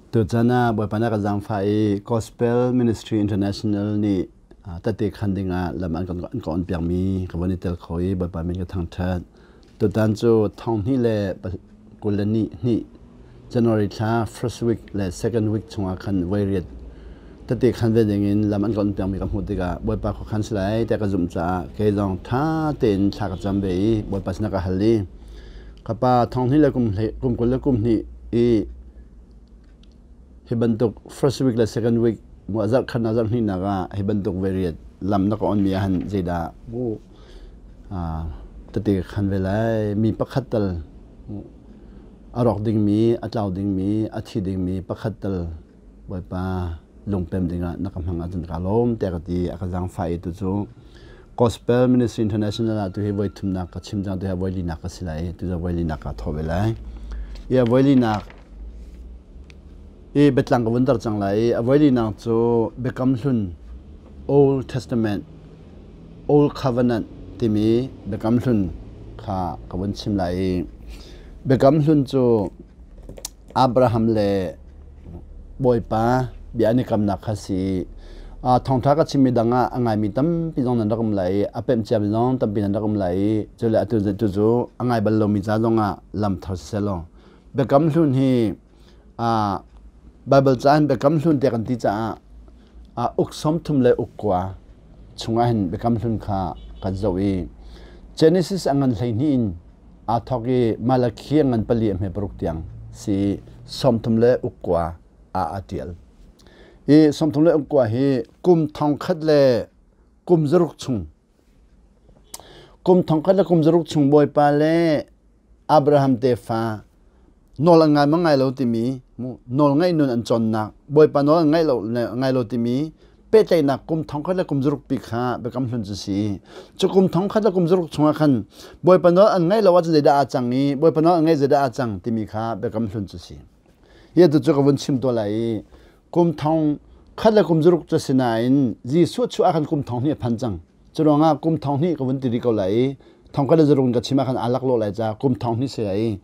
Tuchan ah Bawipa na ka zaangfah i Gospel Ministry International nih tette khan dingah lam an ka on piakmi ka von i tel kho i Bawipa min ka thangṭhat. Tutan cu thong hnih le kul le ni hnih January thla first week le second week chungah khan voi riat tette khan ve dingin lam an ka on piakmi ka hmuh tikah Bawipa khuakhan si lai tiah ka zumh caah kei zong ṭha tein thla ka cam ve i Bawipa sinah ka hal i ka pa thong hnih le kum kul le kum hnih i Hi bantuk first week le second week zarh khatnak zarh hnihnak ah hi bantuk variat lam na ka onmi ah han zeidah tete ka khan ve lai. Mi pakhat tal a rawk dingmi, a tlau dingmi, a thi dingmi pakhat tal Bawipa lungpem dingah na ka hmang ahcun ka lawm tiah ka ti. A ka zaangfah i tucu Gospel Ministry International ah tuhi voi thumnak ka chim cang tuhi voi linak ka si lai i tucu voi linak ka thawh ve lai. I a voi linak i biatlang ka vun tar cang lai i a voi linak cu Biakam Hlun Old Testament Old Covenant timi Biakam Hlun kha ka vun chim lai i Biakam Hlun cu Abraham le Bawipa bia an i kamnak kha si. Thawngṭha ka chimmi dang ah a ngaimi tampi zong nan rak um lai i a pemh ciami zong tampi nan rak um lai i cu le atu tu cu a ngai bal lomi ca zong ah lam thar siseh law Biakam Hlun hi Baibal ca in Biakam Hlun tiah kan ti caah uk 30 le uk kua chungah hin Biakam Hlun kha kan zoh i Genesis a ngan 12 in aa thawk i Malakhi a ngan pali a hme paruk tiang si 30 le uk kua ah aa ṭial. Hi 30 le uk kua hi kum thong khat le kum zaruk chung kum thong khat le kum zaruk chung Bawipa le Abraham tefa nawl an ngai ma ngai lo timi nawl ngaih nun an cawnnak Bawipa nawl an ngai lo timi pehtlaihnak kum thong khat le kum zaruk pi kha biakam hlun cu si. Cu kum thong khat le kum zaruk chungah khan Bawipa nawl an ngaih lo ahcun zeidah aa cang i Bawipa nawl an ngaih zeidah aa cang timi kha biakam hlun cu si. Hi atu cu ka vun chim tuah lai i kum thong khat le kum zaruk cu si nain Jesuh chuah ah khan kum thong hnih a phan cang. Cu ruangah kum thong hnih ka vun ti rih ko lai i thong khat le zaruk in ka chim ah khan aa laklawh lai ca kum thong hnih si lai i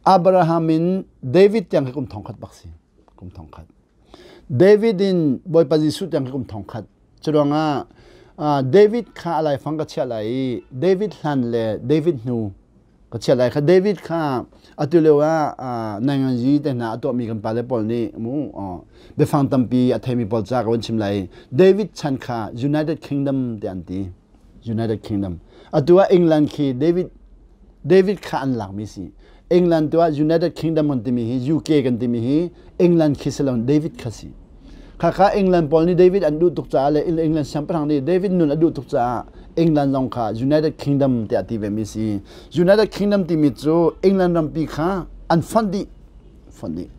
Abraham in David tiang khi kum thong khat bak si. Kum thong khat. David in Bawipa Jesuh tiang khi kum thong khat. Cu ruangah David kha a laifang ka chiah lai i David hlan le David hnu ka chiah lai kha David kha atu lio ah nainganzi te hna a tuahmi kan pale pawl nih mu biafang tampi a theimi pawl ca ka vun chim lai. David chan kha United Kingdom ti an ti. United Kingdom. Atu ah England khi David David kha an lakmi si. England tu ah United Kingdom kan timi hi UK kan timi hi England khi si lo David kha si. Khakha England pawl nih David an duh tuk caah le England siangpahrang nih David nun a duh tuk caah England zong kha United Kingdom tiah ti vemi si. United Kingdom timi cu England rampi kha an fonh dih. Fonh dih.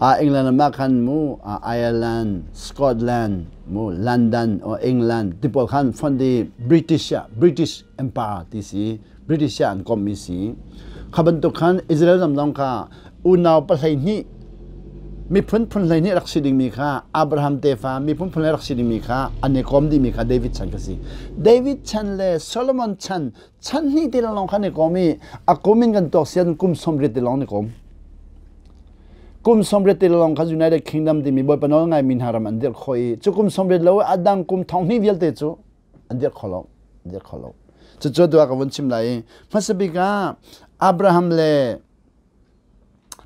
England ram ah khan mu Ireland, Scotland, mu London or England ti pawl khan fonh dih British British Empire ti si. British ah an komhmi si. Kha bantuk khan Israel ram zong kha unau pahlei hnih miphun phun hlei nih rak si dingmi kha Abraham tefa miphun phun hlei rak si dingmi kha an i kom dihmi kha David chan kha si. David chan le Solomon chan chan hnih te lawng khan i kom i a kum in kan tuak sian kum 80 te lawng i kom. Kum 80 te lawng kha United Kingdom timi Bawipa nawl ngaimi hna ram an dirh khawh i cu kum 80 lo a dang kum thong hnih vialte cu an dirh kho lo dirh kho lo cucu tu ah ka vun chim lai i hmasa bik ah Abraham le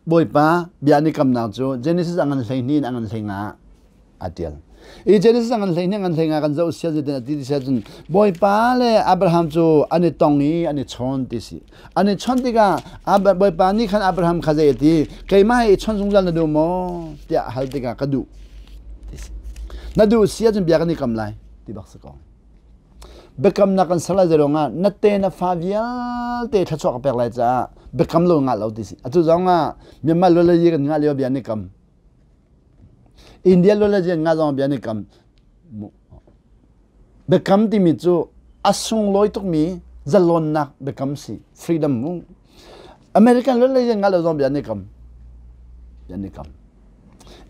Bawipa bia an i kamnak cu Genesis a ngan 12 in a ngan 15 aa tial i Genesis a ngan 12 a ngan 15 kan zoh sia zeitin a ti ti sia cun Bawipa le Abraham cu an i tong i an i chawn ti si an i chawnh tikah Bawipa nih khan Abraham kha zei a ti keimah he i chawnh zungzal na duh maw tiah hal tikah ka duh ti si na duh si ahcun bia kan i kam lai ti bak si ko. Biakamnak kan ser lai ruangah na te na fa vialte thluachuah ka pek lai caah biakam lo ngah lo ti si. Atu zong ah Myanmar lo le kan ngah lio bia ni kam. India lo le ngah zong bia ni kam. Biakam timi cu a sunglawi tukmi zalonnak biakam si freedom mu. American lo le ngah lo zong bia ni kam. Bia ni kam.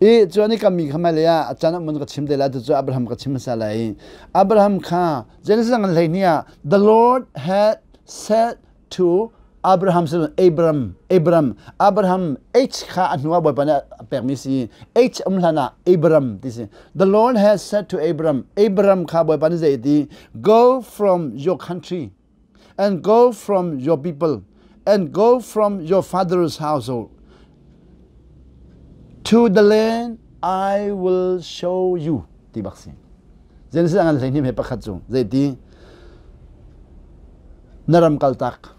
I cu an i kammi kha hmailei ah a caan ah mun ka chim te lai tu cu Abraham ka chim hmasa lai. Abraham kha Genesis ngan 12 ah the Lord had said to Abraham si Abram, Abram, Abraham H kha a hnuah Bawipa nih a pekmi si. H um hlan ah Abram ti si. The Lord has said to Abram, Abram kha Bawipa nih zei ti, go from your country and go from your people and go from your father's household to the land I will show you ti bak si. Genesis ngan hlei hnim he pakhat cu zei ti na ram kaltak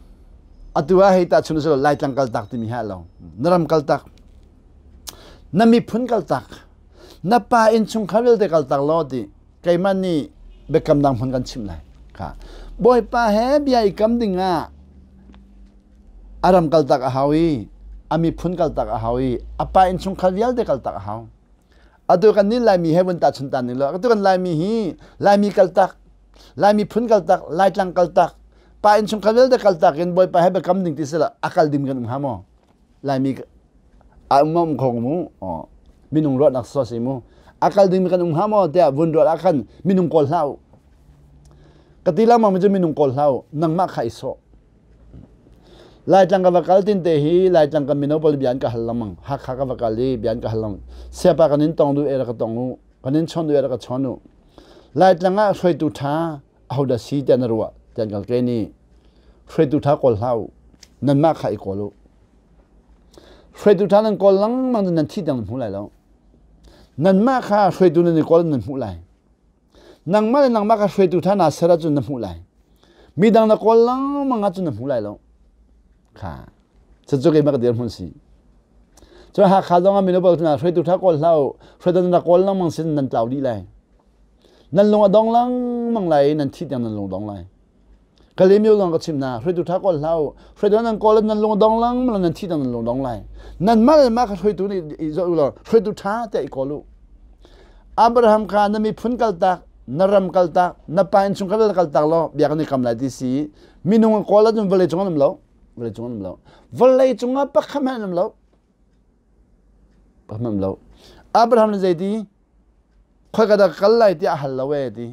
atu ah hei ta chun so laitlang kaltak timi ha lo na ram kaltak na miphun kaltak na pa innchungkhar vialte kaltak law ti keimah nih biakam dang hmun kan chimh lai kha bawipa he bia i kam ding ah a ram kaltak a hau i a miphun kaltak a hau i a pa innchungkhar vialte kaltak a hau atu kan nih laimi he vun tahchun tan ning law atu kan laimi hi laimi kaltak laimi phun kaltak laitlang kaltak pa innchungkhar vialte kaltak in bawipa he biakam ding ti sila a kal ding kan um hnga maw Laimi a um um kho mu minung ruahnak so si mu a kal ding kan um hnga maw tiah vun ruat ah khan minung kawl hlah u ka ti lengmang mi cu minung kawl hlah u nangmah kha i sawh Laitlang ka va kal tin te hi Laitlang kan mino pawl bia an ka hal lengmang Hakha ka va kal i bia an ka hal lengmang siapa kan in tong duh e ka tong u kan in chawn duh e ka chawn u Laitlang ah hruaitu ṭha ahodah si tiah na ruah tiah an kal ke ni hruaitu ṭha kawl hlah u nanmah kha i kawl u hruaitu ṭha nan kawl lengmang nan thi dang hmu lai lo nanmah kha hruaitu nan i kawl nan hmuh lai nangmah le nangmah kha hruaitu ṭha naa ser ahcun na hmuh lai midang na kawl lengmang ahcun na hmu lai lo kha cucu keimah ka dirhmun si cun Hakha zong ah mino pawl hna hruaitu ṭha kawl hlah u hruaitu na kawl lengmang sin nan tlau dih lai nan lung a dong lengmang lai i nan thih tiang nan lung dong lai Kalaymyo lawng ka chim na hruaitu ṭha kawl hlah u hruaitu nan kawl nan lung dong lengmang nan thi nan lung dong lai nan mah le mah kha hruaitu nih i zoh u law hruaitu ṭha tiah i kawl u Abraham kha na miphun kaltak na ram kaltak na pa innchungkhar kaltak law bia kan i kam lai ti si minung kawl ahcun vawlei cung an um lo vawlei cung an um lo vawlei cung ah pakhat hmanh an um lo pakhat hmanh um lo Abraham nih zeiti Khoika dah kal lai tiah a hal lo ee ti.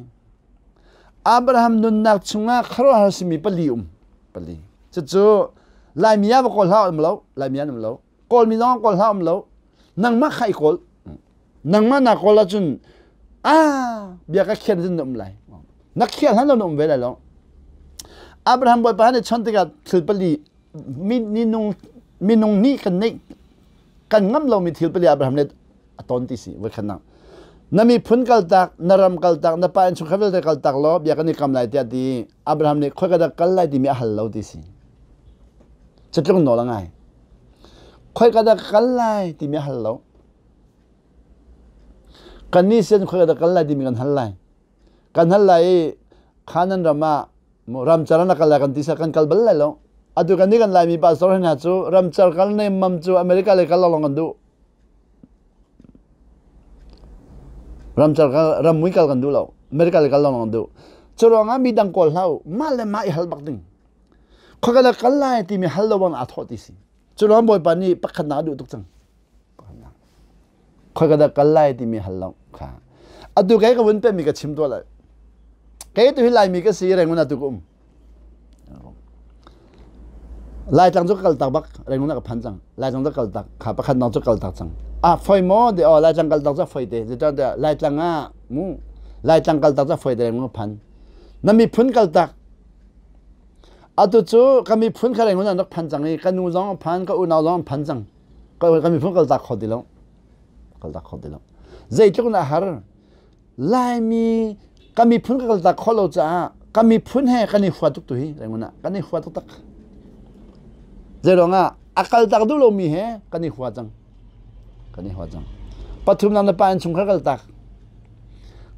Abraham nunnak chungah khuaruahhar simi pali um. Pali. Cucu Laimi ah va kawl hlah um lo. Laimi an um lo. Kawlmi zong kawl hlah um lo. Nangmah kha i kawl. Nangmah na kawl ahcun ah bia ka khian cun na um lai. Na khial hlan lo na um ve lai lo. Abraham Bawipa nih chon tikah thil pali minung minung nih kan neih kan ngam lomi thil pali Abraham nih a ton ti si voi khat na miphun kaltak na ram kaltak na pa innchungkhar vialte kaltak law bia kan i kam lai tiah ti Abraham nih khoi ka dah kal lai timi a hal lo ti si catlung nawl a ngai khoi ka dah kal lai timi a hal lo kan nih sian khoi ka dah kal lai timi kan hal lai kan hal lai i Khanan ram ah ramcar na kal lai kan ti sa kan kal bal lai lo atu kan nih kan laimi pastor hna cu ramcar kal ne mam cu America le kal lawng kan duh Ramcar kal rammui kal kan duh lo. America le kal lawng kan duh. Cu ruangah mi dang kawl hlah u. Mah le mah i hal bak ding. Khoika dah kal lai timi hal lo bang aa thawh ti si. Cu ruang Bawipa nih pakhatnak a duh tuk cang. Khoika dah kal lai timi hal lo. Kha. Atu kei ka vun pemi ka chim tuah lai. Kei tu hi Laimi ka si Rangoon atu ka um. Laitlang cu ka kal tak bak Rangoon ah ka phan cang Laitlang cu kal tak kha pakhat nong cu kal tak cang ah foi maw de oh Laitlang kal tak cu foi te zeicah tiah Laitlang ah mu Laitlang kal tak cu foi te Rangoon phan na miphun kal tak atu cu ka miphun kha Rangoon an rak phan cang i ka nu zong phan ka unau zong phan cang ka miphun kal tak kho ti lo kal tak kho ti lo zeitluk na har Laimi ka miphun ka kaltak khawh lo caah ka miphun he kan i hua tuk tu hi Rangoon ah kan i hua taktak. Zeiruang ah a kaltak duh lomi he kan i hua cang. Kan i hua cang. Pathumnak na pa innchungkhar kaltak.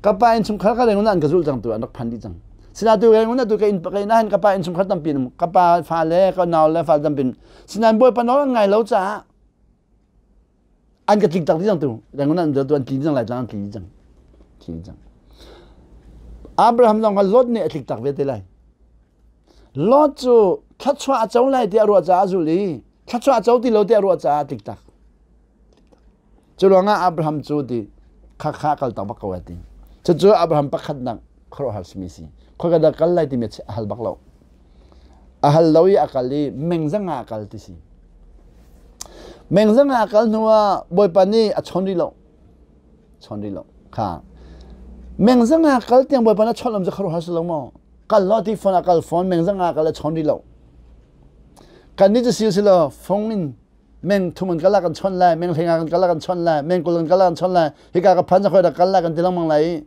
Ka pa innchungkhar ka Rangoon ah an ka zulh cang tu an rak phan dih cang. Sinain tu Rangoon ah tu ka inn ka inn ah hin ka pa innchungkhar tampi an um. Ka pa fale ka nau le fale tampi. Sinain Bawipa nawl an ngai lo caah an ka tling tak dih cang tu Rangoon an tu an tling cang lai tlang an tling cang tling cang Abraham zong kha Lot nih a tlik tak ve te lai Lot cu thluachuah a co lai tiah ruah caah a zul i thluachuah a co ti lo tiah ruah caah a tlik tak cu ruangah Abraham cu ti kha kha kal tak bak ko ai ti cucu Abraham pakhatnak khuaruahhar simi si khoi ka dah kal lai timi a hal bak lo. A hal lo i a kal i mengzang ah a kal ti si. Mengzang ah a kal hnu ah Bawipa nih a chawn rih lo. Chawn rih lo. Kha. Mengzang ah kal tiang Bawipa na chawnh lam cu khuaruahhar si lo maw? Kal lo ti phone ah kal phone mengzang ah kal a chawn rih lo. Kan nih cu si si lo phone in meng thum in kal ah kan chawnh lai, meng hleng ah kan kal ah kan chawnh lai, meng kul kan kal ah kan chawnh lai, hika ka phan khoi da kal lai kan ti lengmang lai i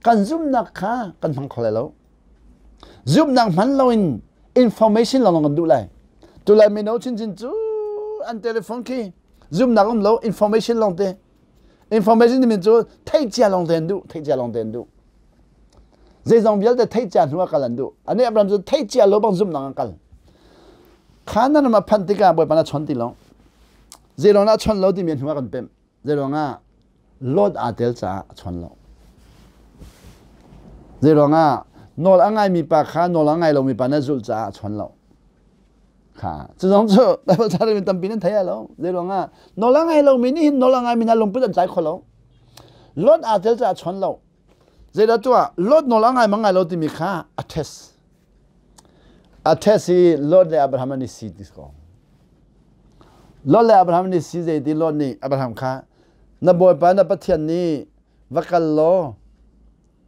kan zumhnak kha kan hmang kho lai lo. Zumhnak hman loin information lawng kan duh lai. Tulai mino chinchin cu an telephone khi zumhnak um lo, information lawng te. Information timi cu theih cia lawng te an duh, theih cia lawng te an duh. Zeizong vialte theih cia hnu ah kal an duh. Ani Abraham cu theih cia lo bang zumhnak an kal. Khanan ram a phanh tikah Bawipa na chon ti lo. Zeilong na chon lo timi hnu ah kan pemh. Zeiruangah Lot aa tel caah a chawn lo. Zeiruangah nawl a ngaimi pa kha nawl a ngai lomi pa na zulh caah a chawn lo. Kha cu zong cu Bible ca mi tampi nan thei lo. Zeiruangah nawl a ngai lomi nih hin nawl a ngaimi hna lungput an tlai kho lo. Lot aa tel caah a chawn lo. Zeidah tuah Lot nawl a ngai ma ngai lo timi kha a test. A test i Lot le Abraham an i si ti ko. Lot le Abraham nih si zei ti Lot nih Abraham kha na Bawipa na Pathian nih va kal law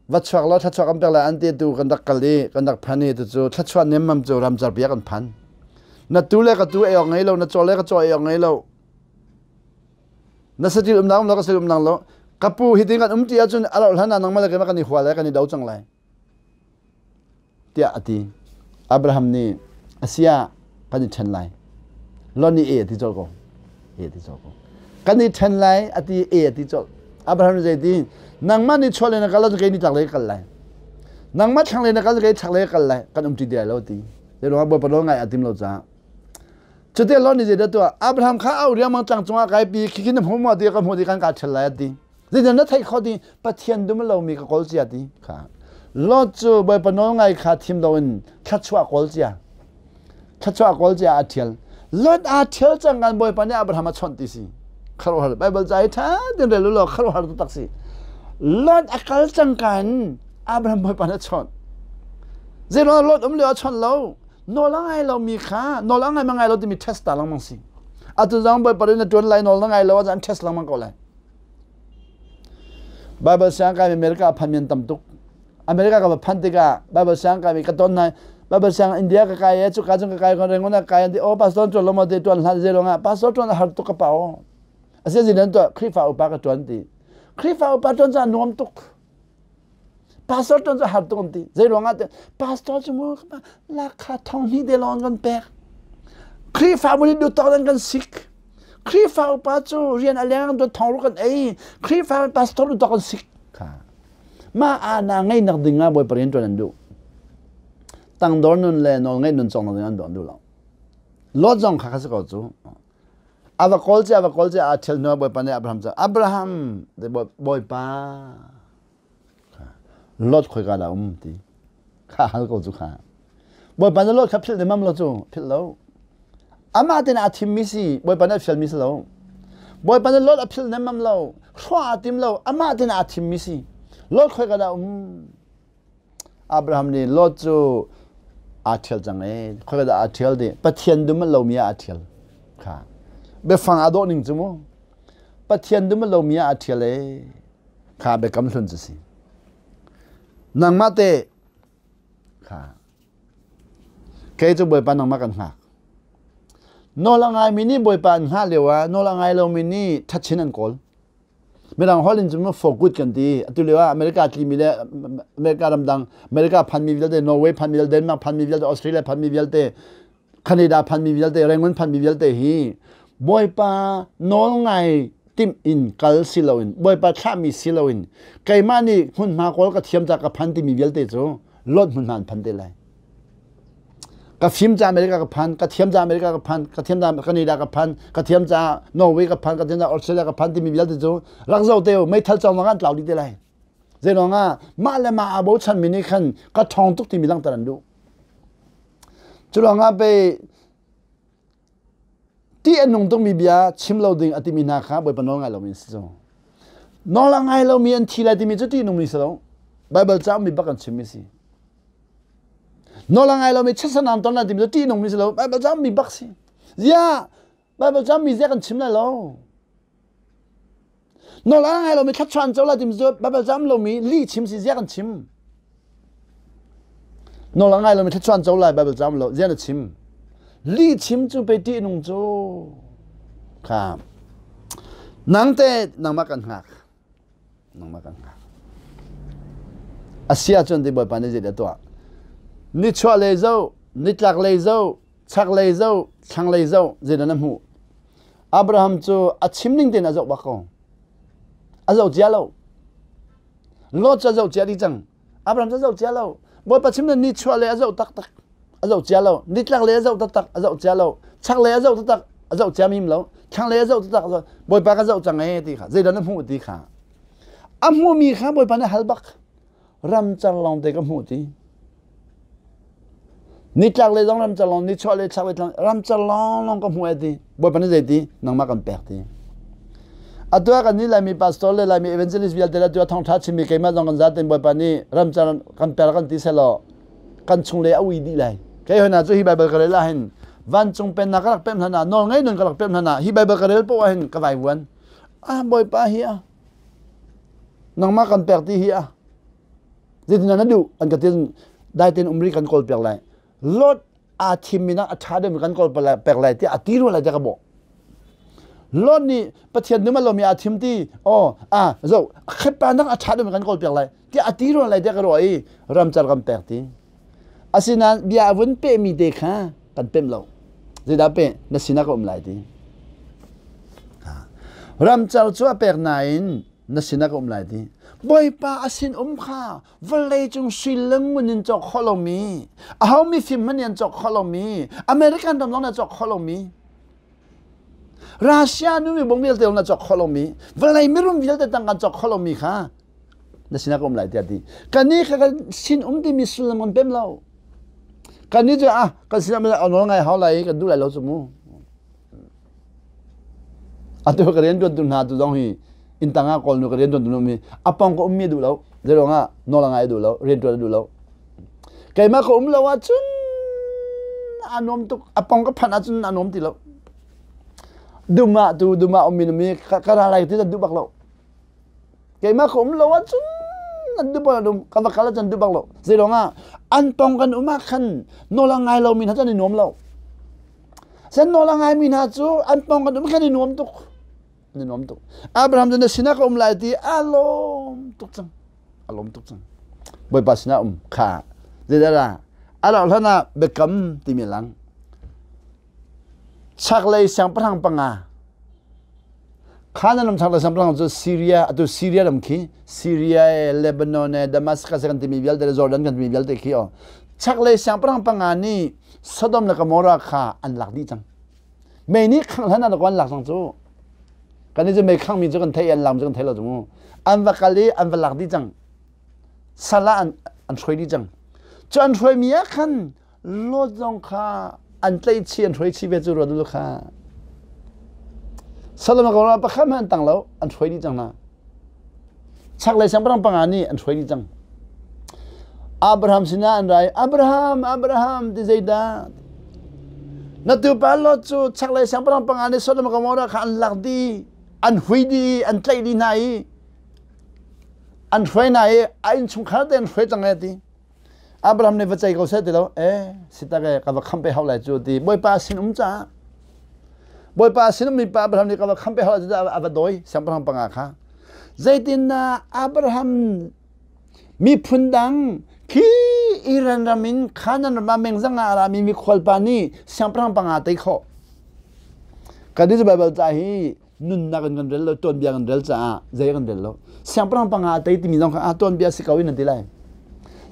va chuak law thluachuah kan pek lai an ti tu kan rak kal i kan rak phan i tucu thluachuah nemmam cu ramcar bia kan phan. Na tu le ka tu ei awk ngei lo, na caw le ka caw ei awk ngei lo. Na satil umnak um lo ka satil umnak lo. Ka pu hi tin kan um ti ahcun a rauh hlan ah nangmah le keimah kan i hua lai kan i do cang lai. tiah a ti. Abraham nih a si ah kan i ṭhen lai. Lot nih e a ti colh ko. E a ti colh ko. Kan i ṭhen lai a ti e a ti colh. Abraham nih zei ti? Nangmah nih chuah lei na kal ahcun kei nitlak lei ka kal lai. Nangmah thlanglei na kal kei chaklei ka kal lai. Kan um ṭi ti lai lo a ti. Zei ruangah Bawipa nawl ngai a tim lo caah. Cute Lot nih zeidah tuah? Abraham kha au riangmang tlang cungah kai pi khi na hmu maw ti ka hmu ti kan kaa ṭhel lai a ti. Zeidah na theih khawh ti Pathian dum lomi ka kawl cia ti kha. Lot cu Bawipa nawl ngai kha thim loin thluachuah kawl cia. Thluachuah kawl cia aa ṭhial. Lot aa ṭhial cang kan Bawipa nih Abraham a chawnh ti si. Khuaruahhar Bible ca hi ṭha tein rel u law khuaruahhar taktak si. Lot a kal cang kan Abraham Bawipa nih a chawnh. Zeiruangah Lot um lio a chawnh lo? Nawl a ngai lomi kha nawl a ngai ma ngai lo timi test ta lengmang si. Atu zong Bawipa nih na ṭuan lai nawl na ngai lo ahcun an test lengmang ko lai. Bible siang kaimi America phan mi an tam tuk. America ka va phan tikah Bible siang kaimi ka ton hna. Bible siang India ka kai e cuka cun ka kai kon Rangoon ah kai an ti oh pastor tuan lo maw ti tuan hlah zei ruangah pastor tuan a har tuk ka pa oh. Asia zin tuah Khrihfa upa ka tuan ti. Khrihfa upa tuan cu a nuam tuk. Pastor tuan cu a har tuk an ti. Zei ruangah ti pastor cu mu lakha thong hnih te lawng kan pek. Khrihfabu nih duh tawk in kan sik. Khrihfa upa cu rian a leng dot thong ru kan ei. Khrihfa pastor duh tawk kan sik. Kha. Mah ana ngeinak ding ah Bawipa rian ṭuan an duh. Tangdor nun le nawl ngeih nun cawng ding an duh an duh lo. Lot zong kha kha si ko cu. A va kawl cia, a va kawl cia, aa ṭhial hnu ah Bawipa nih Abraham cu, Abraham, Bawipa, Lot khoika dah um ti. Kha hal ko cu kha. Bawipa nih Lot kha philh nemam lo cu, philh lo. Amah tein aa thimmi si, Bawipa nih a fialmi si lo. Bawipa nih Lot a philh nemam lo, hrawh aa tim lo, amah tein aa thimmi si. Lot khoika dah um? Abraham nih Lot cu aa ṭhial cang ee. Khoika dah aa ṭhial ti? Pathian dum lomi ah aa ṭhial. Kha. Biafang aa dawh ning cu mu. Pathian dum lomi ah aa ṭhial ee. Kha biakam hlun cu si. Nangmah te kha kei cu Bawipa nangmah kan hngak. Nawl a ngaimi nih Bawipa an hngah lio ah nawl a ngai lomi nih ṭhatchin an kawl. Mirang holh in cun for good kan ti. Atu lio ah America tlimi le America ramdang, America phanmi vialte, Norway phanmi vialte, Denmark phanmi vialte, Australia phanmi vialte, Canada phanmi vialte, Rangoon phanmi vialte hi Bawipa nawl ngai timh in kal si loin, Bawipa thlahmi si loin, keimah nih hmunhma kawl ka thiam ca ka phan timi vialte cu lot hmunhma an phan te lai. Ka fim ca America ka phan, ka thiam ca America ka phan, ka thiam ca Canada ka phan, ka thiam ca Norway ka phan, ka thiam ca Australia ka phan timi vialte cu rak zoh te u, meithal cawng an tlau dih te lai. Zeiruang ah mah le mah aa bochanmi nih khan ka ṭhawng tuk timi langhter an duh. Cu ruangah pei Ti a nung tukmi bia chim lo ding a timi hna kha Bawipa nawl ngai lomi an si cu. Nawl a ngai lomi an thi lai timi cu ṭih nungmi si lo. Baibal ca ummi bak an chimmi si. Nawl a ngai lomi chiatsernak an ton lai timi cu ṭihnungmi si lo. Baibal cammi bak si. Ziah Baibal cammi ziah kan chim lai lo. Nawl a ngai lomi thluachuah an co lai timi cu Baibal cam lomi lih chim si ziah kan chim. Nawl a ngai lomi thluachuah an co lai Baibal cam lo ziah na chim. Lih chim cu pei ṭihnung cu. Kha. Nang te nangmah kan hngak. Nangmah kan hngak. A si ahcun ti Bawipa nih zeidah tuah? Nichuah lei zoh, nitlak lei zoh, chak lei zoh, thlang lei zoh, zeidah na hmuh? Abraham cu a chim ning tein a zoh bak ko. A zoh cia lo. Lot cu a zoh cia dih cang. Abraham cu a zoh cia lo. Bawipa chim ning nichuah lei a zoh taktak. A zoh cia lo. Nitlak lei a zoh taktak. A zoh cia lo. Chak lei a zoh taktak. A zoh cia mim lo. Thlang lei a zoh taktak. Bawipa ka zoh cang ee ti kha. Zeidah na hmuh ti kha. A hmuhmi kha Bawipa nih hal bak. Ramcar lawng te ka hmuh ti. Nitlak lei zong ramcar lawng, nichuah lei, chak lei tlang, ramcar lawng lawng ka hmuh ai ti. Bawipa nih zei ti? Nangmah kan pek ti. Atu ah kan nih Laimi pastor le Laimi evangelist vialte le atu ah thawngṭha chimmi keimah zong kan zaten Bawipa nih ramcar kan per kan ti selaw kan chung le a ui dih lai. Kei hoi hna cu hi Bible ka rel ah hin vancung pennak ka rak pemh hlan ah nawl ngei nun ka rak pemh hlan ah hi Bible ka rel poah ah hin ka vaivuan. Ah Bawipa hi ah nangmah kan pek ti hi ah zeitin na duh an ka tin dai ten umri kan kawl piak lai lot aa thim mi nak a ṭha deuhmi kan kawl pek lai tiah a ti rua lai tiah ka bawh lot nih Pathian num a lomi aa thim ti oh a zo khepa nak a ṭha deuhmi kan kawl piak lai tiah a ti rua lai tiah ka ruah i ramcar kan pek ti asinain bia a vun pehmi te kha kan pemh lo zeidah pe na sinah ka um lai ti ramcar cu a pek nain na sinah ka um lai ti bawipa a sin um kha vawlei cung sui le ngun in cawk khawh lomi aho mifim hmanh nih an cawk khawh lomi American ram zong nih a cawk khawh lomi Russia nu mi bong vialte zong na cawk khawh lomi vawlei mirum vialte tang kan cawk khawh lomi kha na sinah ka um lai tiah ti kan nih kha kan sin um timi sullam kan pem lo kan nih cu ah kan sinah nawl ngai hau lai kan duh lai lo cu mu Atu ka rian ṭuan tu hna tu zong hi inn tang ah Kawlnu ka rian ṭuan tu mi a pong ka ummi a duh lo. Zeiruang ah nawl a ngai a duh lo, rian ṭuan a duh lo. Keimah ka um lo ahcun a nuam tuk. A pong ka phanh ahcun a nuam ti lo. Dum ah tu dum ah ummi na mi ka ra lai ti an duh bak lo. Keimah ka um lo ahcun an duh bak lo. Ka va kal ahcun an duh bak lo. Zeiruang ah an pong kan um ah khan nawl a ngai lomi hna cu an i nuam lo. Sen nawl a ngaimi hna cu an pawng kan um khan i nuam tuk. An i nuam tuk. Abraham cu na sinah ka um lai ti a lawm tuk cang. A lawm tuk cang. Bawipa sinah um kha. Zeidah a rauh hlan ah biakam timi lang. Chaklei siangpahrang panga Khan ram chaklei siangpahrang cu Syria atu Syria ram khi Syria e Lebanon e Damascus kan timi vialte le Jordan kan timi vialte khi o chaklei siangpahrang panga nih Sodom le Gomorrah kha an lak dih cang. Mei nih khangh hlan ah an lak cang cu. Kan cu mei khangmi cu kan thei an lak cu kan thei lo cu mu. An va kal i an va lak dih cang. Sal ah an hruai dih cang. Cu an hruaimi ah khan Lot zong kha an tlaihchih an hruaichih ve cu ruat u kha. Solomon ko pakhat hmanh an tang lo an hruai dih cang hna. Chaklei siangpahrang panga nih an hruai dih cang. Abraham sinah an rai Abraham Abraham ti zeidah na tupa Lot cu chaklei siangpahrang panga nih Sodom Gomorrah kha an lak dih an hui dih an tlaih dih hna i an hruai hna i a innchungkhar te an hruai cang e ti Abraham nih va cei ko seh ti lo e sitak e ka va khamh pe hau lai cu ti Bawipa sin um caah Bawipa sin ummi pa Abraham nih ka va khamh pe hau lai cu a va dawi siangpahrang panga kha zeitindah Abraham miphun dang khi Iran ram in Canaan ram ah mengzang ah a rami mikhual pa nih siangpahrang panga tei khawh kan nih Bible ca hi nunnak in kan rel lo tuanbia kan rel caah zei kan rel lo siangpahrang panga a tei timi zong kha ah tuanbia si ko in an ti lai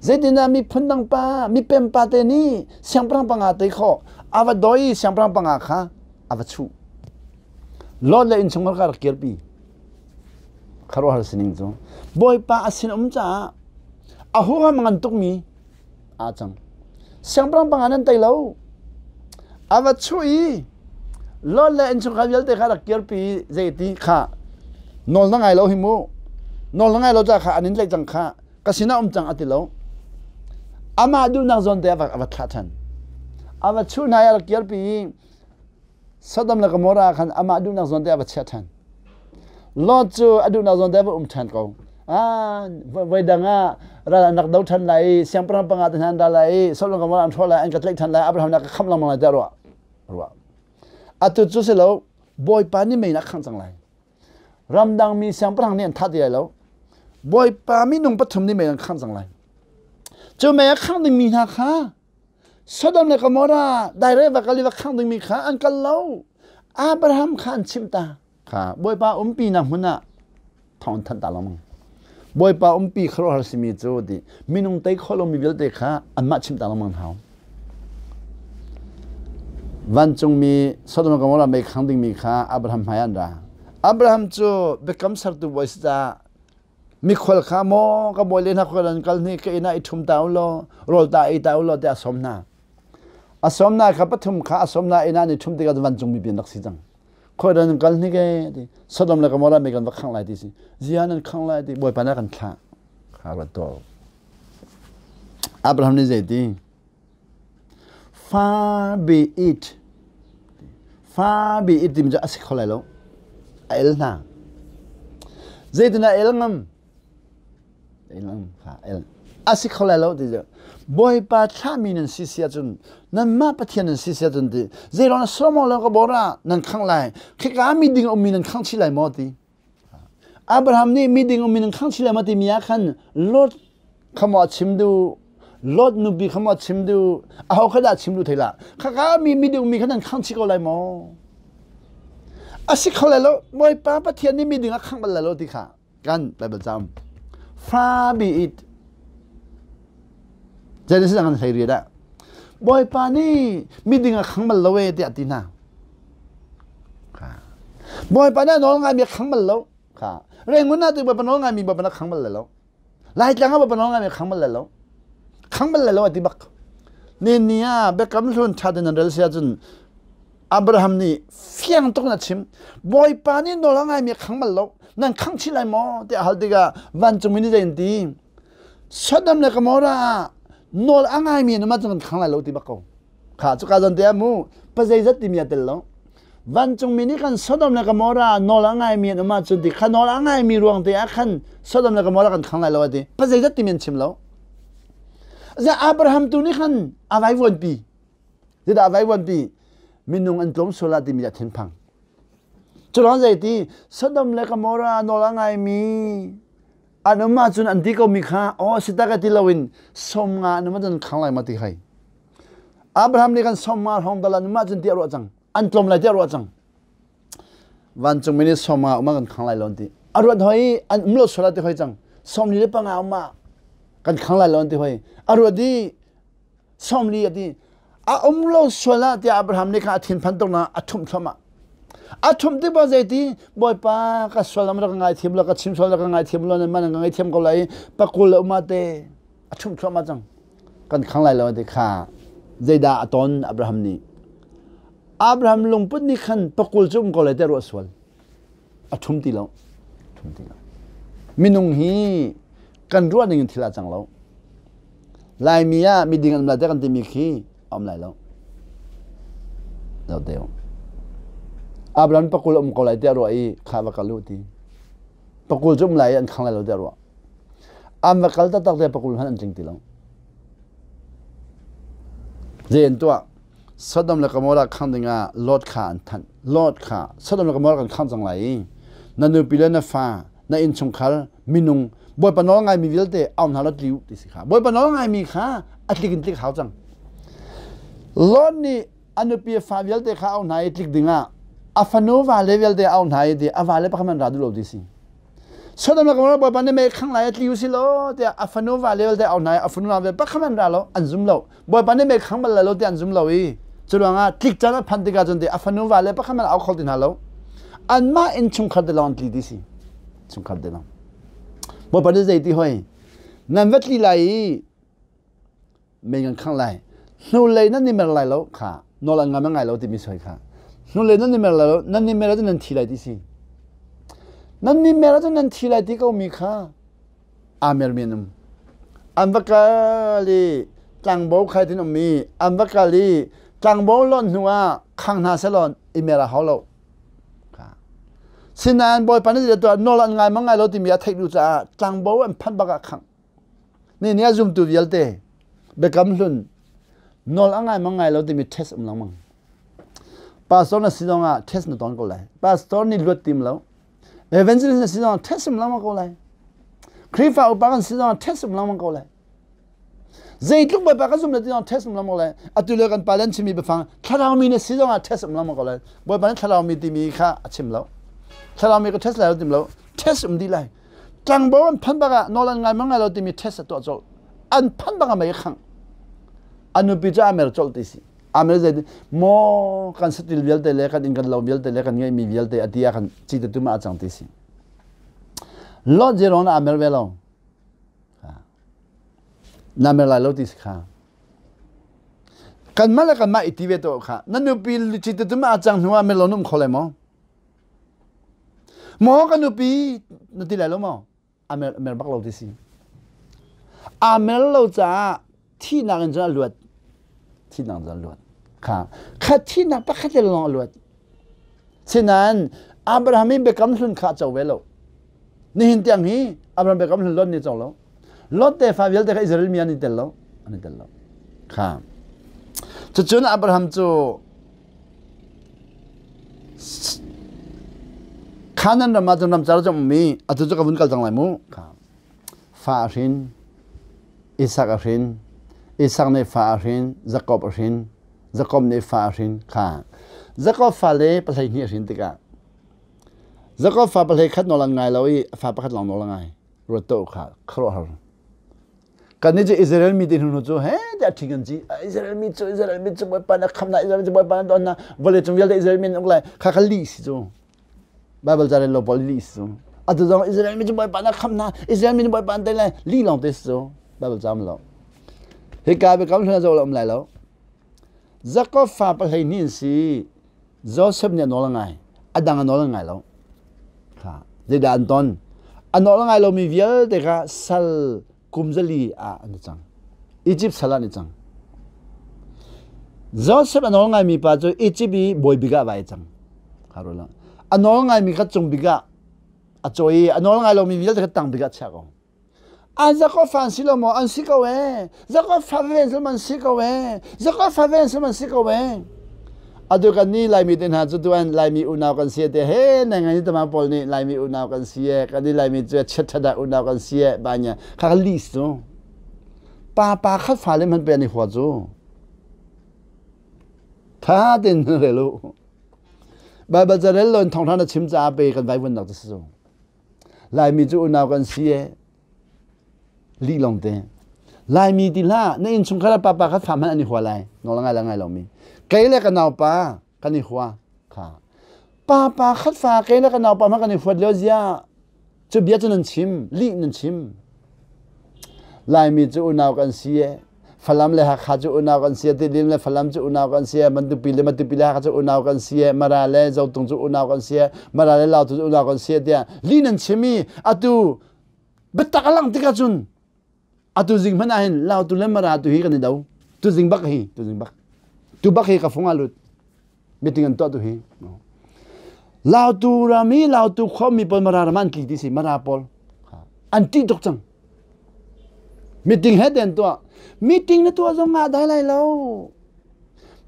zeitindah miphun dang pa mipem pa te nih siangpahrang panga tei khawh a va doi siangpahrang panga kha a va chuh Lot le innchungkhar kha rak kirpi khuaruahhar sining cu bawipa a sin um caah a huham ngan tukmi aa cang. Siangpahrang panga nan tei lo. A va chuh i Lot le innchungkhar vialte kha rak kirpi i zeiti kha nawl na ngai lo hi mu. Nawl na ngai lo ca kha an in tlaih cang kha ka sinah um cang a ti lo. Amah duhnak zawn te a va thlah ṭhan. A va chuh hna i a rak kirpi i Sodom le Gomorrah khan amah duhnak zawn te a va chiah ṭhan. Lot cu a duhnak zawn te a va um ṭhan ko. Ah, voi dang ah ral an rak do ṭhan lai i siangpahrang panga te hna an ra lai i Sodom le Gomorrah an hrawh lai, an ka tlaih ṭhan lai, Abraham nih a ka khamh lengmang lai tiah ruah. Ruah. Atu cu si lo, Bawipa nih mei in a khangh cang lai. Ramdang mi siangpahrang nih an thah ti lai lo. Bawipa minung pathum nih mei an khangh cang lai. Cu mei a khangh dingmi hna kha Sodom le Gomorrah dairek va kal i va khangh dingmi kha an kal lo. Abraham kha an chimh ta. Kha Bawipa umpi nak hmun ah thawng an thanh ta lengmang. Bawipa umpi khuaruahhar simi cu ti minung tei khawh lomi vialte kha anmah chimh ta lengmang hau. Vancungmi Sodom le Gomorrah mei khang dingmi kha Abraham hmai an ra. Abraham cu biakam sertu bawi si caah mikhual kha maw ka bawi le hna khual an kal hni ka inn ah i ṭhum ta u law rawl ta ei ta u law tiah a sawm hna. A sawm hna kha pathum kha a sawm hna inn ah an i ṭhum tikah vancungmi pi an rak si cang. Khoi nan kal hni ke ti Sodom le Gomorrah mei kan va khangh lai ti si. Zia nan khangh lai ti Bawipa na kan thlah. Kha rat to. Abraham nih zei ti? Far be it. Far be it timi cu a si kho lai lo. A el hna. Zeitin a el ngam? El ngam kha el. A si kho lai lo ti cu. Bawipa thlahmi nan si si ahcun nanmah Pathian nan si si ahcun ti zeiruang Solomon le Gomorrah nan khangh lai khika mi ding a ummi nan khangh chih lai maw ti Abraham nih miding um in khang chile ma timi ah khan Lot kha maw a chim duh Lot nupi kha maw a chim duh aho kha dah a chim duh thei lah khaka mi miding mi kha nan khang chih ko lai maw a si kho lai lo Bawipa Pathian nih miding a khang bal lai lo ti kha kan Bible cam far be it Genesis an hlei riat ah Bawipa nih miding a khang bal lo e tiah ti hna Bawipa nih a nawl ngaimi a khang bal lo. Kha Rangoon ah tu Bawipa nawl ngaimi Bawipa na khang bal lo. Laitlang ah Bawipa nawl ngaimi khang bal lo. Khang bal lo a ti bak. Ni ni ah biakam hlun ṭha tein nan rel si ahcun Abraham nih fiang tuk in a chim. Bawipa nih nawl a ngaimi a khang bal lo. Nan khang chih lai maw tiah a hal tikah vancungmi nih zei an ti? Sodom le Gomorrah ah nawl a ngaimi an um ahcun kan khang lai lo ti bak ko. Kha cuka zawn te ah mu pazeizat timi a tel lo. Vancungmi nih kan Sodom le Gomorrah nawl a ngaimi an um ahcun ti kha nawl a ngaimi ruang te ah khan Sodom le Gomorrah kan khang lai lo a ti. Pazeizat timi an chim lo. Za Abraham tu nih khan a vaivuanpi. Zeidah a vaivuanpi? Minung an tlawm sual ah timi a thinphang. Culawng zeiti Sodom le Gomorrah nawl a ngaimi an um ahcun an ti komi kha aw si tak ti loin 50 an um ahcun khang lai ma ti hai. Abraham nih kan 50 hrawng dal an um ahcun ti a ruah cang. An tlawm lai ti a ruah cang. Vancungmi nih 50 um ah kan khang lai lo an ti. A ruat hoi an um lo sual ah ti hoi cang. 45 um ah kan khang lai lo an ti hoi. A ruat i 40 a ti. A um lo sual ah tiah Abraham nih khan a thinphan tuk na a ṭhumh thluahmah. A ṭhumh tik ba zeiti Bawipa ka sual lam rak ngaithiam lo ka chim sual rak ngaithiam lo nan man ka ngaithiam ko lai pakul le uma te a ṭhumh thluahmah cang. Kan khang lai lo ti kha zeidah a ton Abraham nih. Abraham lungput nih khan pakul cu um ko lai te ruah sual. A ṭhum ti lo. Ṭhum ti lo. Minung hi kan ruah ning in thil a cang lo. Laimi ah miding an um lai te kan timi khi a um lai lo. Lo deu. Abraham pakul um ko lai tiah ruah i kha va kal u ti. Pakul cu um lai i an khang lai lo tiah ruah. An va kal taktak te pakul hmanh an tling ti lo. Zei an tuah? Sodom le Gomorrah khang dingah Lot kha an thanh. Lot kha Sodom le Gomorrah kan khang cang lai i na nupi le na fa, na innchungkhar, minung, Bawipa nawl ngaimi vialte au hna law tli u ti si kha. Bawipa nawl ngaimi kha a tlik in tlik hau cang. Lot nih a nupi a fa vialte kha au hna i tlik dingah a fanu vale vialte au hna i ti a vale pakhat man ra duh lo ti si. Sodom le Gomorrah Bawipa nih mei khang lai a tli u si law tiah a fanu vale vialte au hna i a fanu vialte pakhat man ra lo an zum lo. Bawipa nih mei khang bal lai lo ti an zum lo i cu ruangah tlik caan a phanh tikah cun a fanu vale pakhat hmanh au kho ti hna lo. Anmah inn chungkhar te lawng an tli ti si. Chungkhar te lawng. Bawipa nih zei ti hoi? Nan va tli lai i mei kan khang lai. Hnulei nan i mer lai lo kha nawl an ngam ngai lo timi soi kha. Hnulei nan i mer lai lo nan i mer ahcun nan thi lai ti si. Nan i mer ahcun nan thi lai ti ko mi kha aa mermi an um. An va kal i tlangbo khai tin um i an va kal i tlangbo lon hnu ah khang hna selaw i mer a hau lo. Sinain Bawipa nih tuah nawl an ngai ma ngai lo timi a theih duh caah tlangbo an phanh bak ah khangh. Ni ni a zumtu vialte biakam hlun nawl a ngai ma ngai lo timi test um lengmang. Pastor na si zongah test na ton ko lai. Pastor nih luat tim lo. Evangelist na si zongah test um lengmang ko lai. Khrihfa upa kan si zongah test um lengmang ko lai. Zeitluk Bawipa kan zum le ti zong test um lengmang ko lai. Atu le kan pa le an chimmi biafang thlarau mi na si zongah test um lengmang ko lai. Bawipa nih thlarau mi timi kha a chim lo. Thlarau mi ka test lai lo tim lo. Test um dih lai. Tlangbo an phan bak ah nawl an ngai ma ngai lo timi test a tuah colh. An phan bak ah mei a khangh. A nupi cu a mer colh ti si. Amer zei maw kan satil vialte le kan inn kan lo vialte le kan ngeihmi vialte a ti ah khan ci te tum ah a cang ti si. Lot zeron a mer ve lo. Na mer lai lo ti si kha. Kanmah le kanmah i ti ve to kha. Na nupi ci te tum ah a cang hnu ah mer lo num kho lai maw? Maw ka nupi na ti lai lo maw? A mer, mer bak lo ti si. A mer lo caah thihnak in cun a luat. Thihnak in cun a luat. Kha, kha thihnak pakhat le lawng a luat. Sinain Abraham i biakam hlun kha a co ve lo. Nihin tiang hi Abraham biakam hlun Lot nih co lo. Lot tefa vialte kha Israel mi an i tel lo. An i tel lo. Kha. Cucun Abraham cu Canaan ram ah cun ramcar cu a um i atu cu ka vun kal cang lai mu. Fa a hrin, Isak a hrin, Isak nih fa a hrin, Jakob a hrin, Jakob nih fa a hrin kha. Jakob fale pahlei hnih a hrin tikah Jakob fa pahlei khat nawl an ngai lo i a fa pakhat lawng nawl a ngai. Ruat tuah u kha khuaruahhar. Kannih cu Israel mi ti hnu cu he tiah ṭhi kan ci. Israel mi cu Israel mi cu Bawipa na khamh hna, Israel mi cu Bawipa na don hna, vawlei cung vialte Israel mi an uk lai. Kha kha lih si cu. Bible ca rel lo pawl lih si cu. Atu zong Israel mi cu Bawipa na khamh hna, Israel mi nih Bawipa an tei lai, lih lawng te si cu. Bible ca um lo. Hika biakam hlun zoh lo um lai lo. Jakob fa pahlei hnih an si. Joseph nih a nawl a ngai. A dang a nawl a ngai lo. Kha zeidah an ton? A nawl a ngai lomi vialte kha sal kum zali ah an i cang. Egypt sal ah an i cang. Joseph a nawl ngaimi pa cu Egypt i bawi bik ah vai i cang. A nawl ngaimi kha cung bik ah a cawi i a nawl ngai lomi vialte kha tang bik ah chia ko. An Jacob fa an si lo maw? An si ko ee. Jacob fa ven sul man si ko ee. Jacob fa ven sul man si ko ee. Atu kan ni Laimi te hna cu tuan Laimi unau kan si te he na ngai tama pawl nih Laimi unau kan si e kan ni Laimi cu chet thada unau kan si e ba nya kha kha lis cu pa pa khat fa le man pe ni hua cu tha tin relu Bible carel lon thong thana chim ca pe kan vai vun nak te su Laimi cu unau kan si e. Lih lawng te. Laimi ti hlah, na innchungkhar ah papa kha fa hmanh an i hua lai. Nawl ngai la ngai lomi. Kei le ka naupa kan i hua. Kha. Papa khat fa kei le ka naupa hmanh kan i huat lio zia. Cu bia cu nan chim, lih nan chim. Laimi cu unau kan si e. Falam le Hakha cu unau kan si, Tidim le Falam cu unau kan si, Mantupi le Matupi le Hakha cu unau kan si, Mara le Zotung cu unau kan si, Mara le Lautu cu unau kan si tiah li nan chim i atu biatak a lang tikah cun atu zing hmanh ah hin Lautu le Mara tu hi kan i do. Tu zing bak hi, tu zing bak. Tu bak hi ka fung ah lut. Meeting an tuah tu hi. Lautu ram i Lautu khuami pawl Mara ram an tli ti si Mara pawl an ṭih tuk cang. Meeting he den tuah. Meeting na tuah zong ah dai lai lo.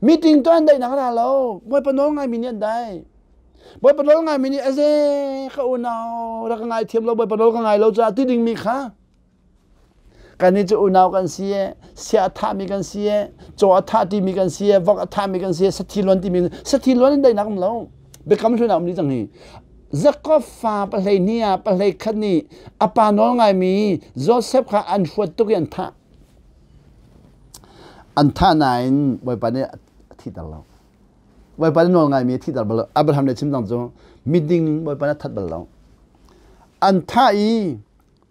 Meeting tuah an daihnak ra lo. Bawipa nawl ngaimi nih an dai. Bawipa nawl ngaimi nih aze ka unau rak ka ngai thiam lo Bawipa nawl ka ngai lo caah ti dingmi kha Kannih cu unau kan si e, sia a thahmi kan si e, caw a thah timi kan si e, vok a thahmi kan si e, sathi luan timi sathi luan in daihnak um lo. Biakam hlun ah um dih cang hi. Jakob fa pahlei hnih ah pahlei khat nih a pa nawl ngaimi Joseph kha an huat tuk i an thah. An thah nain Bawipa nih a thihter lo. Bawipa nih nawl ngaimi a thihter bal lo. Abraham le chim cang cu miding Bawipa nih a that bal lo. An thah i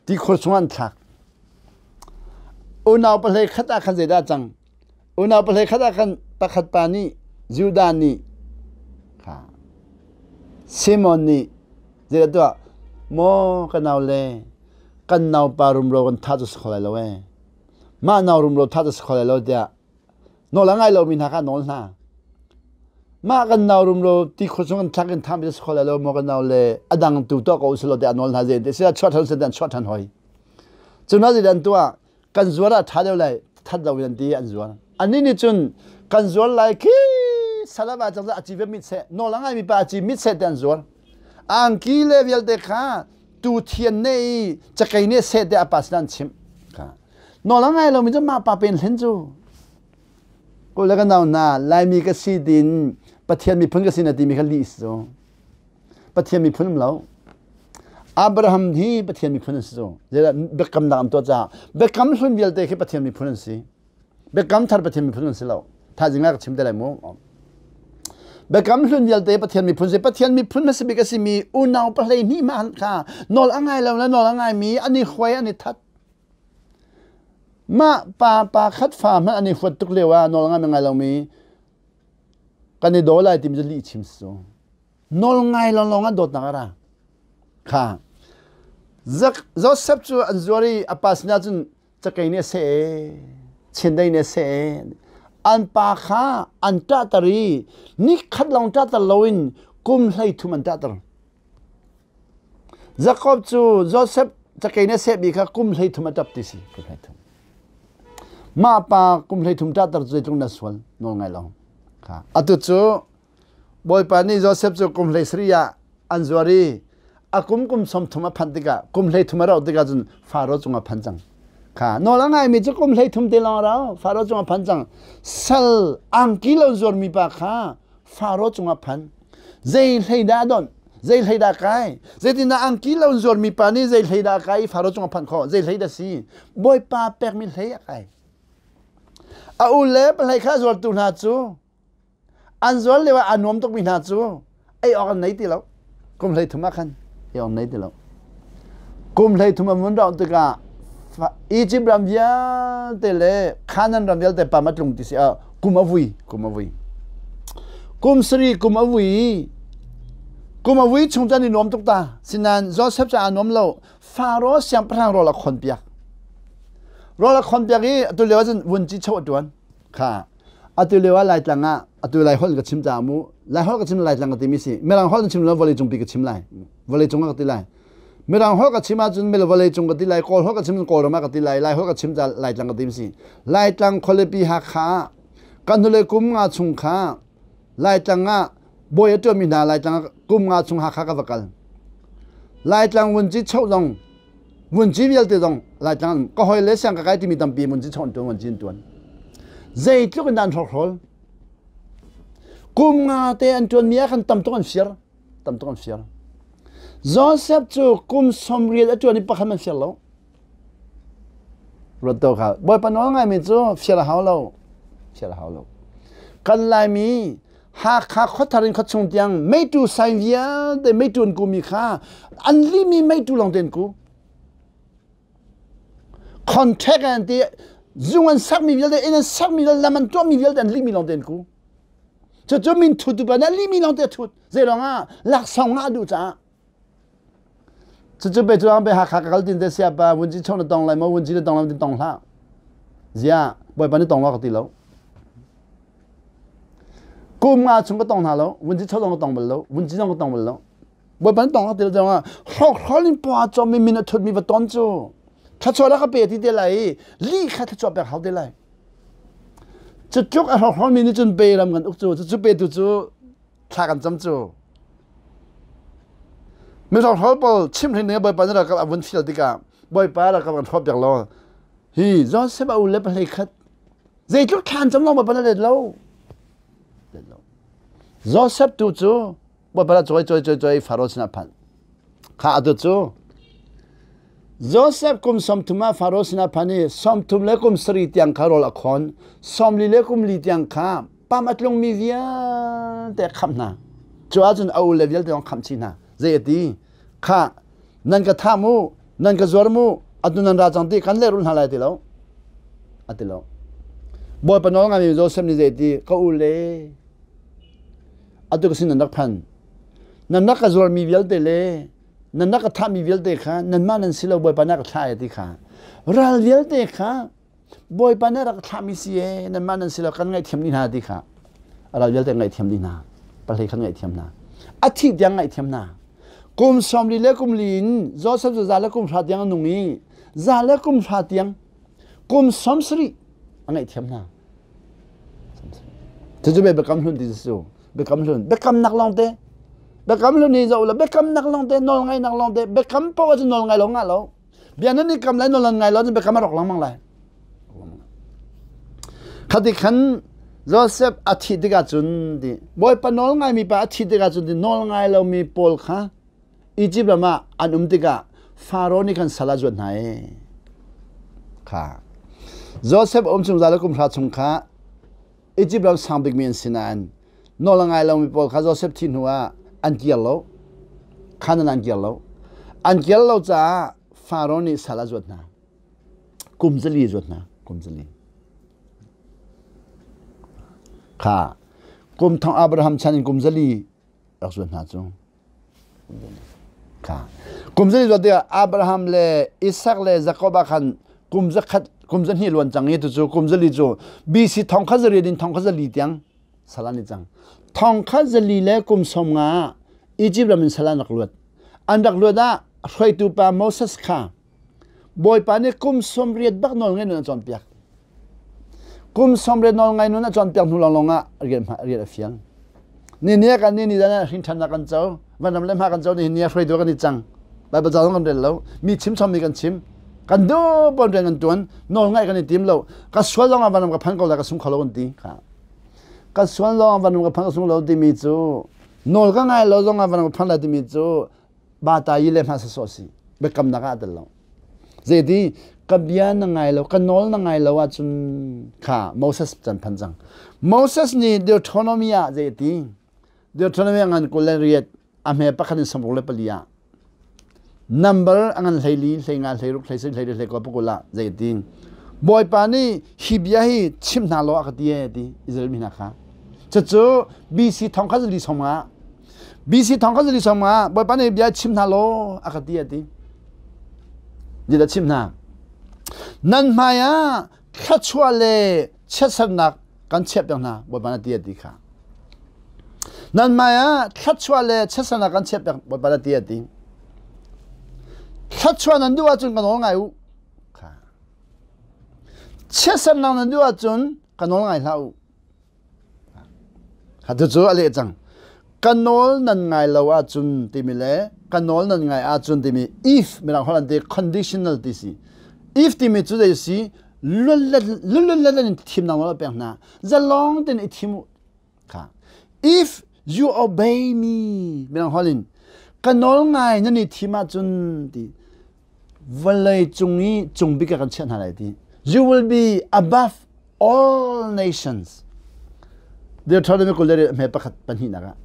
tikhur chungah an thlak. Unau pahlei khat ah khan zeidah a cang? Unau pahlei khat ah khan pakhat pa nih Judah nih kha Simon nih zeidah tuah? Maw ka nau le kan naupa rumro kan thah cu si kho lai lo ee. Mah nau rumro that a si kho lai lo tiah nawl a ngai lomi hna kha a nawl hna. Mah kan nau rumro ti khur chung kan thlak in tham si kho lai lo maw kan nau le a dang tu tuah ko usih law tiah a nawl hna zen ti sila chuah than an chuah than hoi. Cu hna zeidah an tuah kan zuar ah tha deuh lai that lo in an ti an zuar. Annih nih cun kan zuar lai khi salava cang a ci ve mit seh nawl a ngaimi pa a ci mit seh te an zuar. Angki le vialte kha tu thian ne i cakei nih seh te a pa sin an chimh. Nawl a ngai lomi cu mah pa pen hlen cu. Ko le ka nau hna Laimi ka si tin Pathian miphun ka si na timi kha lih si cu. Pathian miphun um lo. Abraham hi Pathian miphun an si cu. Zeidah biakamnak an tuah caah biakam hlun vialte khi Pathian miphun an si. Biakam thar Pathian miphun an si lo. Thaizing ah ka chim te lai mu. Biakam hlun vialte Pathian miphun si. Pathian miphun hmasa bik a simi unau pahlei hnih mah kha nawl a ngai lo le nawl a ngaimi an i huai an i that. Mah pa pa khat fa hmanh an i huat tuk lio ah nawl ngai ngai lomi kan i daw lai timi cu lih chim si cu. Nawl ngai lawnglawng an dawtnak a ra. Kha. Joseph cu an zuar i a pa sinah cun cakei nih a seh ee, chiandeih nih a seh ee. An pa kha an ṭahter i nikhat lawng ṭahter loin kum 13 an ṭahter. Jakob cu Joseph cakei nih a sehmi kha kum 13 a ṭap ti si. Kum 13. Mah pa kum 13 ṭahter cu zeitluk na sual nawl ngai lo. Kha. Atu cu Bawipa nih Josef cu kum 17 ah an zuar i a kum kum 30 a phanh tikah kum 33 a rauh tikah cun Faro cung a phan cang. Kha nawl a ngaimi cu kum 33 te lawng a rau. Faro cung a phan cang. Sal angki lo zuarmi pa kha Faro cung a phan. Zei hlei dah a donh? Zei hlei dah kai? Zeitindah angki lo zuarmi pa nih zei hlei dah kai i Faro cung a phanh khawh? Zei hlei dah si? Bawipa pekmi hlei a kai. A u le pahlei kha zuartu hna cu An zual lio ah aa nuam tukmi hna cu ei awk an nei ti lo. Kum 33 ah khan ei awk an nei ti lo. Kum 33 an vun rauh tikah Egypt ram vialte le Canaan ram vialte pam a tlung ti si ah kum a vui, kum a vui. Kum sarih kum a vui. Kum a vui chung cu an i nuam tuk ta. Sinain Joseph cu aa nuam lo. Faro siangpahrang rawl a khon piak. Rawl a khon piak i atu lio ahcun vunci cho a tuan. Kha atu lio ah Laitlang ah atu Laiholh ka chim caah mu Laiholh ka chim Laitlang ka timi si Mirang holh na chim lo vawlei cungpi ka chim lai vawlei cung ah ka ti lai Mirang holh ka chim ahcun mil vawlei cung ka ti lai Kawl holh ka chim Kawlram ah ka ti lai Lai holh ka chim caah Laitlang ka timi si Laitlang khualipi Hakha ah kan hnulei kum nga chung kha Laitlang ah bawi a ṭuanmi hna Laitlang ah kum nga chung Hakha ka va kal Laitlang vunci choh zong Vunci vialte zong Laitlang ka hoi le siang ka kai timi tampi vunci chawn tuan vunci in tuan. Zeitluk in dah an hrawkhrol. Kum nga te an tuan mi ah khan tam tuk an fir. Tam tuk an fir. Joseph cu kum 80 a tuan i pakhat man fir lo. Ruat to kha. Bawipa nawl ngaimi cu fir a hau lo. Fir a hau lo. Kan Laimi Hakha khuathar in khuachung tiang meitu sai vialte meitu an kumi kha an limi meitu lawng te an ku. Contract an ti zung an sakmi vialte inn an sakmi vialte lam an tuahmi vialte an limi lawng te an ku. Cucu min thutu pa nih limi lawng te thut. Zei ruangah laksawng ngah duh caah. Cucu pe cu pe Hakha ka kal tin te sia pa vunci chong na tong lai maw vunci na tong lai tin tong hlah. Zia bawipa ni tong lo ka ti lo. Kum nga chung ka tong hna lo vunci chong ka tong bal lo vunci zong ka tong bal lo. Bawipa ni tong ka ti lo zong ah hrawkhrol in pa chom mi min a thut mi va ton cu thlachuah la ka pe ti te lai i li kha thlachuah pek hau te lai. Cu tluk a hrawkhrol mi nih cun pe ram kan uk cu cucu pe tu cu thla kan cam cu mihrokhrol pawl chimhring ding bawipa nih ralkap a vun fial tikah bawipa ralkap kan hrawh piak law hi Joseph a u le pahlei khat zeitluk thla an cam lawng bawipa na let lo let lo Joseph tu cu bawipa na cawi cawi cawi cawi Faro sinah phanh kha atu cu Joseph kum 30 ah Faro sinah phan i 30 le kum sarih tiang kha rawl a khawn 44 le kum li tiang kha pam a tlungmi vialte a khamh hna. Cu ahcun a ule vialte zong khamh chih hna. Zei a ti? Kha nan ka thah mu, nan ka zuar mu, atu nan ra cang ti kan lehrulh hna lai ti lo. A ti lo. Bawipa nawl ngaimi Joseph nih zei a ti? Ka ule atu ka sin nan rak phan. Nan rak ka zuarmi vialte le nan rak ka thahmi vialte kha nanmah nan si lo Bawipa na ka thlah ai ti kha ral vialte kha. Bawipa nih rak thlahmi si e, nanmah nan si lo kan ngaihthiam ni hna ti kha. A ral vialte ngaihthiam dih hna. Pahlei khan ngaihthiam hna. A thih tiang ngaihthiam hna. Kum 40 le kum li in Joseph cu za le kum hra tiang a nung i za le kum hra tiang kum 70 a ngaihthiam hna. Cucu biakam hlun ti cu biakam hlun biakamnak lawngte biakam hlun ni zoh la biakamnak lawngte nawl ngaihnak lawngte biakam paoh cu nawl ngai lo ngah lo bia nan i kam lai nawl nan ngai lo cun biakam a rawk lengmang lai khati khan Joseph a thih tikah cun ti Bawipa nawl ngaimi pa a thih tikah cun ti nawl ngai lomi pawl kha Egypt ram ah an um tikah Faro nih khan sal a zuat hna i kha Joseph um chung za le kum hra chung kha Egypt ram sang bikmi an si nain nawl a ngai lomi pawl kha Joseph thi hnu ah an kir lo Canaan an kir lo an kir lo caah Faro nih sal a zuat hna kum zali a zuat hna kum zali kha kum thong Abraham chan in kum zali rak zuat hna cu Kha. Kum zali zuat tikah Abraham le Isak le Jakob ah khan kum zakhat kum zahnih luan cang i tucu kum zali cu BC thong khat zariat in thong khat zali tiang sal an i cang. Thong khat zali le kum sawm nga ah Egypt ram in sal an rak luat. An rak luat ah hruaitu pa Moses kha Bawipa nih kum 80 bak nawl ngai nun a cawnpiak. Kum 80 nawl ngai nun a cawnpiak hnu lawnglawng ah rian rian a fiang. Ni ni kan ni ni dan ah hrin ṭhannak kan co, vanram le hma kan co ni ni ah hruaitu kan i cang. Baibal ca zong kan rel lo, mi chim chommi kan chim. Kan duh pon rian kan tuan, nawl ngaih kan i tim lo. Ka sual zong ah vanram ka phan ko lai ka sung kho lo kan ti. Ka sual zong ah vanram ka phan ka sung lo timi cu nawl ka ngai lo zong ah vanram ka phan lai timi cu bata yi le hma sawsawh si biakamnak ah tel lo zeiti ka bia na ngai lo ka nawl na ngai lo ahcun kha Moses can phan cang Moses nih Deuteronomy ah zeiti Deuteronomy ngan 28 a hme pakhat in 64 ah number a ngan hleili hleinga hleiruk hleisarih hleiriat hleikua pakul ah zeiti Bawipa nih hi bia hi chim hna law a ka ti e ti Israel mi hna kha cucu BC thong khat zali sawm nga BC thong khat zali sawm nga Bawipa nih bia chim hna law a ka ti a ti. Zeidah chim hna? Nan hmai ah thluachuah le chiatsernak kan chiah piak hna Bawipa na ti a ti kha. Nan hmai ah thluachuah le chiatsernak kan chiah piak Bawipa na ti a ti. Thluachuah nan duh ahcun ka nawl ngai u. Kha. Chiatsernak nan duh ahcun ka nawl ngai hlah u. Cucu a leh cang. Ka nawl nan ngai lo ahcun timi le ka nawl nan ngai ahcun timi if mirang holh an ti conditional ti si. If timi cu zei si lullet in thimnak nawl a pek hna. Zalong tein i thim u. Kha. If you obey me mirang holh in ka nawl ngai nan i thim ahcun ti vawlei cung i cung bik ah kan chiah hna lai ti you will be above all nations Deuteronomy 20 hme pakhat pahnihnak ah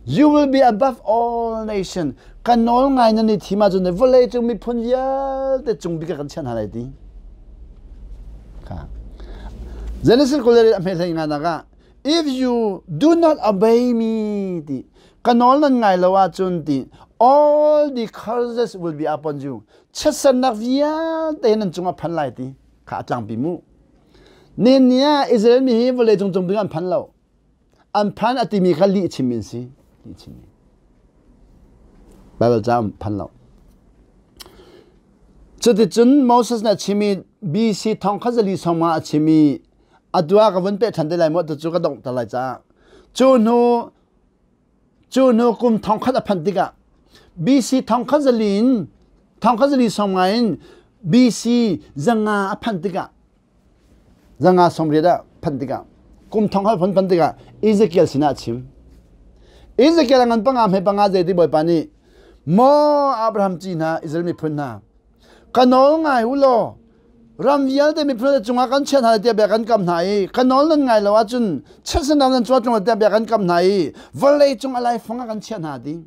you will be above all nation kan nawl ngai nan i thim ahcun vawlei cung miphun vialte cung bik ah kan chiah hna lai ti kha Genesis 20 hme hlei nga nak ah if you do not obey me ti ka nawl nan ngai lo ahcun ti all the curses will be upon you chiatsernak vialte nan cungah phan lai ti kha a tlangpi mu nen ni ah Israel mi hi vawlei cung cung bik an phan lo an phan a timi kha lih chim in si lih chim Bible ca phan lo cuticun Moses nih a chimi BC thong kha zali sawm a chimi atu ah ka vun peh ṭhan te lai maw tu cu ka dongh ter lai caah cu hnu Cu hnu kum thongkhat a phanh tikah BC thongkhat zali in thongkhat zali 50 in BC 500 a phanh tikah 590 ah phanh tikah kum thongkhat phun phanh tikah Ezekiel sinah a chim. Ezekiel a ngan panga hme panga zei ti Bawipa nih maw Abraham ci hna Israel miphun hna ka nawl ngai u law ram vialte miphun cungah kan chiat hna tiah bia kan kam hna i ka nawl nan ngai lo ahcun chiatsernak nan cuah tlung tiah bia kan kam hna i vawlei cung a laifang ah kan chiah hna ding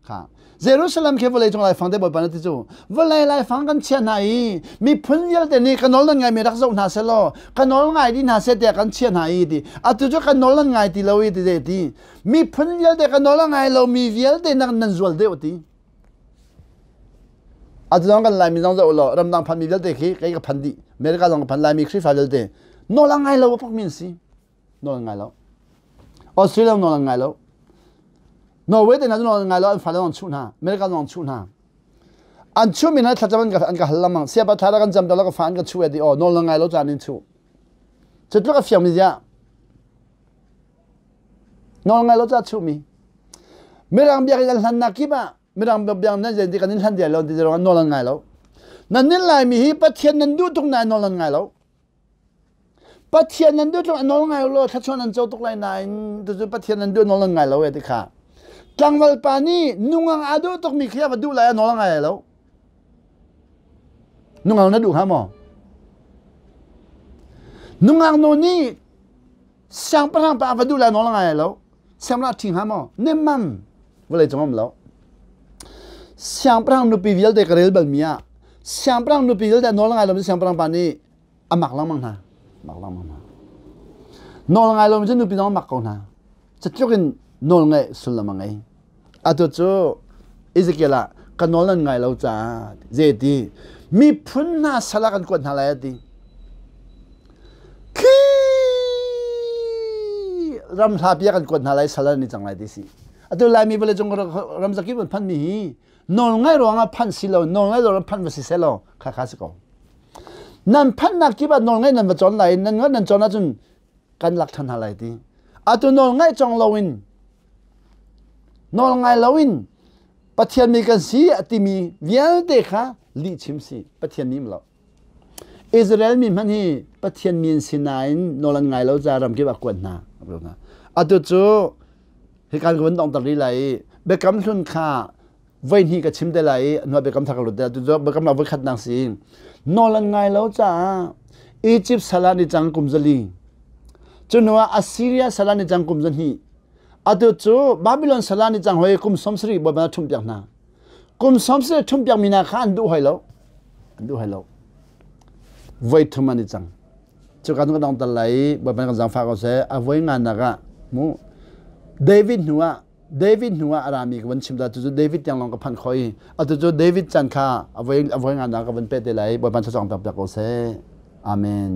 kha Jerusalem khi vawlei cung laifang te Bawipa na ti cu vawlei laifang kan chiah hna i miphun vialte nih ka nawl nan ngai mi rak zoh hna selaw ka nawl ngai dih hna seh tiah kan chiah hna i ti atu cu ka nawl nan ngai ti lo i ti ti miphun vialte ka nawl a ngai lo mi vialte nak nan zual deuh ti. Atu zong kan Laimi zong zoh law ramdang phanmi vialte khi kei ka phan dih. America zong ka phan Laimi Khrihfa vialte nawl a ngai lo a mi an si. Nawl an ngai lo. Australia nawl an ngai lo. Norway te hna cu nawl an ngai lo an fale zong an chuh hna. America zong an chuh hna. An chuhmi hna thlacam an ka hal lengmang. Siapa thla kan cam lo ka fa an ka chuh e ti aw nawl na ngai lo caan in chuh. Cu tluk a fiangmi ziah. Nawl ngai lo ca chuhmi. Mirang biakinn an hlannak kip ah Mirang biang nan zen ti kan in hlan dia lo ti zong nawl an ngai lo. Nan nin Laimi hi Pathian nan duh tuk nain nawl an ngai lo. Pathian nan duh tuk nawl ngai lo thluachuah nan co tuk lai nain tucu Pathian nan duh nawl an ngai lo e ti kha. Tlangval pa nih nungang aa duh tukmi khi a va duh lai a nawl a ngai lo. Nungang na duh hnga maw? Nungak nu nih siangpahrang pa a va duh lai nawl a ngai lo. Siangpahrang ṭhi hnga maw? Nemmam vawlei cung um lo. Siangpahrang nupi vialte ka rel balmi ah siangpahrang nupi vialte nawl ngai lomi siangpahrang pa nih a mak lengmang hna. Mak lengmang hna. Nawl ngai lomi cu nupi zong a mak ko hna. Cutluk in nawl ngaih sullam a ngei. Atu cu Ezekiel ah ka nawl nan ngai lo caah zeiti miphun hna sal ah kan kuat hna lai a ti. Khi ram hlapi ah kan kuat hna lai sal an i cang lai ti si. Atu Laimi vawleicung ram zakip an phanmi hi nawl ngai ruangah phanh si lo nawl ngai ruangah phanh va si seh law kha kha si ko. Nan phanhnak kip ah nawl ngai nan va cawn lai nan nan cawn ahcun kan lak ṭhan hna lai ti. Atu nawl ngaih cawng loin nawl ngai loin Pathian mi kan si a timi vialte kha lih chim si Pathian mi lo. Israel mi hmanh hi Pathian mi an si nain nawl an ngai lo ca ramkip ah kuat hna. Atu cu hikan ka vun dongter rih lai i biakam hlun kha voi hnih ka chim te lai i hnuah biakam thar ka lut te tu cu biakam ah voi khat nang si nawl an ngai lo caah Egypt sal ah ni cang kum 4 cu hnu ah Assyria sal ah ni cang kum 2 atu cu Babylon sal ah ni cang hoi kum 70 Bawipa ṭhumh piak hna kum 70 ṭhumh piak mi hna kha an duh hoi lo an duh hoi lo voi thum an i cang cuka nu ka dong tal lai i Bawipa kan zaangfah ko seh a voi ngan nak ah mu David hnu ah David hnu ah a rami ka van chim ta cucu David tiang lawng ka phanh khawh i atu cu David chan kha a voi ngan nak ka van peh te lai Bawipa thluachuah tak ko seh. Amen.